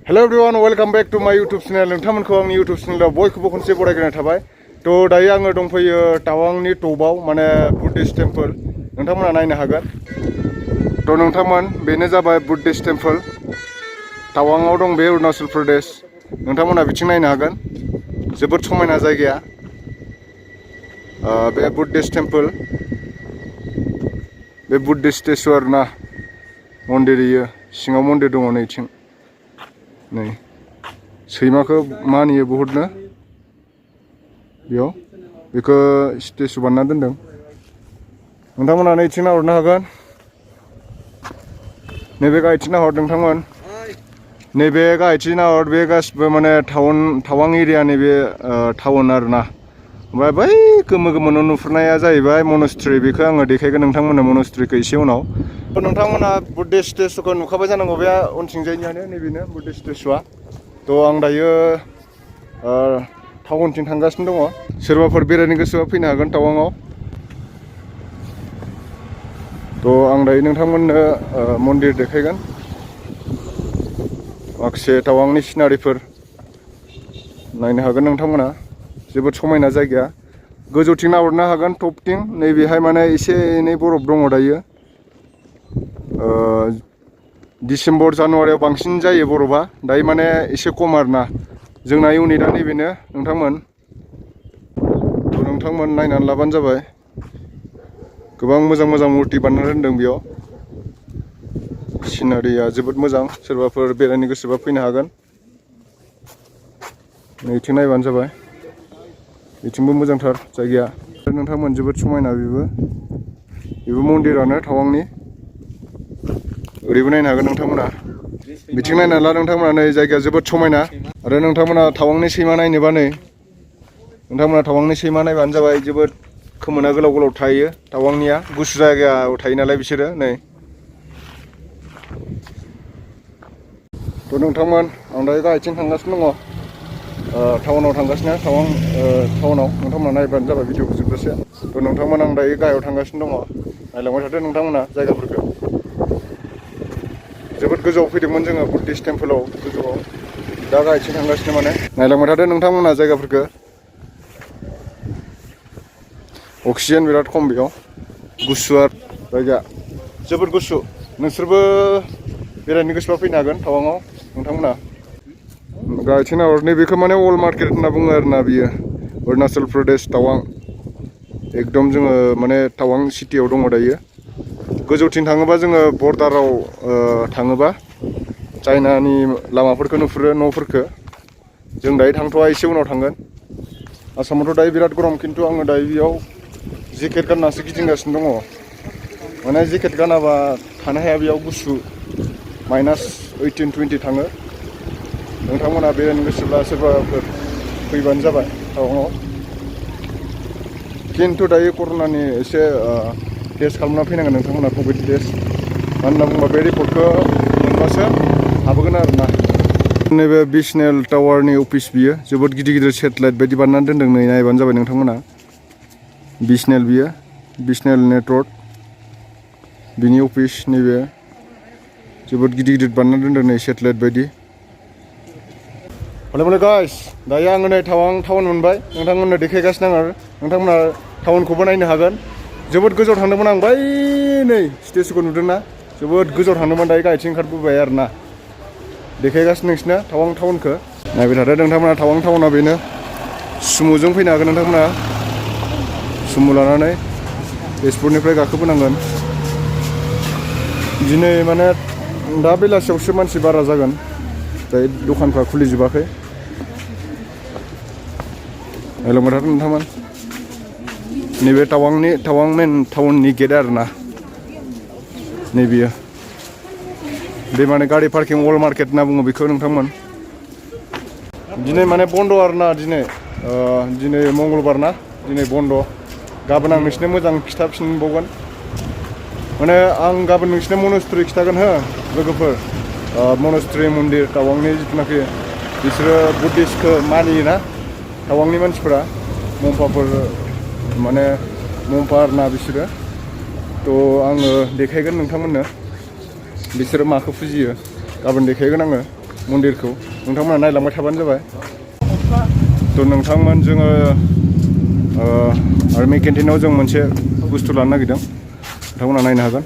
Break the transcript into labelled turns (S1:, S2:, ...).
S1: Hello everyone, welcome back to my YouTube channel. नोंथांमोनखौ आंनि YouTube channel बयखौबो खनसे बरायग्रोनाय थाबाय। तो दायो आङो दंफैयो टावांनि टपआव माने बुद्धिस्ट टेम्पल। नोंथांमोना नायनो हागोन। तो नोंथांमोन बेनो जाबाय बुद्धिस्ट टेम्पल। टावांआव दं बे अरुणाचल प्रदेश। नोंथांमोना बिथिं नायनो हागोन। जोबोद समायना जायगाया। बे बुद्धिस्ट टेम्पल। बे बुद्धिस्ट स्टेचु आरोना मन्दिर इयो सिङाव मन्दिर दङ नैथिं। नै सैमाखौ मानियो बहुतनो बेयाव बेखौ स्टेचु बानायना दोनदों। नोंथांमोना नैथिं नाहरनो हागोन। नैबे गाहायथिं नाहर नोंथांमोन। नैबे गाहायथिं नाहर बे गासिबो माने टावां एरियानि बे टाउन आरोना। ओमफ्राय बै गोमो गोमो नुहुरनाया जाहैबाय मनेस्ट्रि। बेखौ आङो देखायगोन नोंथांमोननो मनेस्ट्रिखौ एसे उनाव। नोंथांमोना बुद्धिस्ट स्टेचुखौ नुखाबाय जानांगौ। बे उनथिंजायनियानो नैबेनो बुद्धिस्ट स्टेचुआ। तो आं दायो टाउनथिं थांगासिनो दङ। सोरबाफोर बेरायनो गोसोबा फैनो हागोन टावांआव। तो आं दायो नोंथांमोननो मन्दिर देखायगोन। माखासे टावांनि सिनारिफोर नायनो हागोन नोंथांमोना। जोबोद समायना जायगाया। गोजौथिं नाहरनो हागोन टपथिं। नैबेहाय माने एसे एनै बरफ दङ दायो। डिसेम्बर जानुवारियाव बांसिन जायो बरफा। दायो माने एसे खम आरोना। जोंना इउनिटआ नैबेनो नोंथांमोन। तो नोंथांमोन नायनानै लाबानो जाबाय। गोबां मोजां मोजां मुर्ति बानायना दोनदों बेयाव। सिनारिया जोबोद मोजां। सोरबाफोर बेरायनो गोसोबा फैनो हागोन। नैथिं नायबानो जाबाय। बेथिंबो मोजांथार जायगाया। नोंथांमोन जोबोद समायना बेबो मन्दिरानो टावांनि। ओरैबो नायनो हागोन नोंथांमोना। बिथिं नायनानै ला नोंथांमोना नै जायगाया जोबोद समायना। आरो नोंथांमोना टावांनि सैमा नायनोबा नै नोंथांमोना टावांनि सैमा नायबानो जाबाय। जोबोद खोमोना गोलाव गोलाव थायो टावांनिया। गुसु जायगायाव थायो नालाय बिसोरो नै। तो नोंथांमोन आं दायो गाहायथिं थांगासिनो दङ। टाउनाव थांगासिनो टाउनाव नोंथांमोना नायबानो जाबाय भिडिअखौ जोबजासे। तो नोंथांमोन आं दायो गाहायाव थांगासिनो दङ। नायलांबाय थादो नोंथांमोना जायगाफोरखौ। जोबोद गोजौआव फैदोंमोन जोङो बुद्धिस्ट टेम्पोलाव गोजौआव। दा गाहायथिं थांगासिनो माने। नायलांबाय थादो नोंथांमोना जायगाफोरखौ। अक्सिजेन बिराद खम बेयाव। गुसु जायगा जोबोद गुसु। नोंसोरबो बेरायनो गोसोबा फैनो हागोन टावांआव नोंथांमोना। गाहायथिं नाहर नैबेखौ माने अल मार्केट होनना बुङो आरोना बियो। अरुणाचल प्रदेश टावां। एकदम जोङो माने टावां सिटियाव दङ दायो। गोजौथिं थाङोबा जोङो बर्डाराव थाङोबा चाइनानि लामाफोरखौ नुहुरो न'फोरखौ। जों दायो थांथ'वा एसे उनाव थांगोन। आसामावथ' दायो बिराद गरम खिन्थु आङो दायो बेयाव जेकेट गाननासो गिदिंगासिनो दङ। माने जेकेट गानाबा थानो हाया बेयाव गुसु। -18, 20 थाङो। नोंथांमोना बेरायनो गोसोब्ला सोरबाफोर फैबानो जाबाय टावांआव। खिन्थु दायो कर'नानि एसे टेस्ट खालामना फैनांगोन नोंथांमोना कभिड टेस्ट। मानो होनना बुङोबा बे रिपर्टखौ मोनबासो हाबोगोन आरोना। नैबे बिएसएनएल टावारनि अफिस बियो। जोबोद गिदिर गिदिर सेटेलाइट बायदि बानायनानै दोनदों। नै नायबानो जाबाय नोंथांमोना। बिएसएनएल बियो बिएसएनएल नेटवर्क बिनि अफिस नैबे। जोबोद गिदिर गिदिर बानायना दोनदों नै सेटेलाइट बायदि। हेलो गाइस, दायो आङो नै टावां टाउन मोनबाय। नोंथांमोननो देखायगासिनो आङो। नोंथांमोना टाउनखौबो नायनो हागोन। जोबोद गोजौआव थांदोंमोन आं। बै नै स्टेचुखौ नुदोंना? जोबोद गोजौआव थांदोंमोन। दायो गाहायथिं ओंखारबोबाय आरोना। देखायगासिनो नोंसिना टावां टाउनखौ। नायबाय थादो नोंथांमोना टावां टाउना बेनो। सुमुजों फैनो हागोन नोंथांमोना। सुमु लानानै तेजपुरनिफ्राय गाखोबोनांगोन। दिनै माने दा बेलासियावसो मानसि बारा जागोन। दायो दखानफ्रा खुलिजोबाखै। नायलांबाय थादो नोंथांमोन। नैबे टावां मेन टाउननि गेट आरोना। नैबेयो। बे माने गारि पार्किं अल मार्केट होनना बुङो बेखौ नोंथांमोन। दिनै माने बन्द' आरोना दिनै मंगलबार ना। दिनै बन्द'। गाबोन आं नोंसिनो मोजां खिथाफिनबावगोन। माने आं गाबोन नोंसिनो मनेस्ट्रि खिथागोन हो लोगोफोर। मनेस्ट्रि मन्दिर टावांनि जिथुनाखि बिसोरो बुद्धिस्टखौ मानियोना टावांनि मानसिफोरा। मम्फाफोर माने मम्फा आरोना बिसोरो। तो आङो देखायगोन नोंथांमोननो बिसोरो माखौ फुजियो। गाबोन देखायगोन आङो। मन्दिरखौ नोंथांमोना नायलांबाय थाबानो जाबाय थ' नोंथांमोन जोङो आर्मि केन्टिनाव जों मोनसे बुस्थु लानो नागिरदों नोंथांमोना नायनो हागोन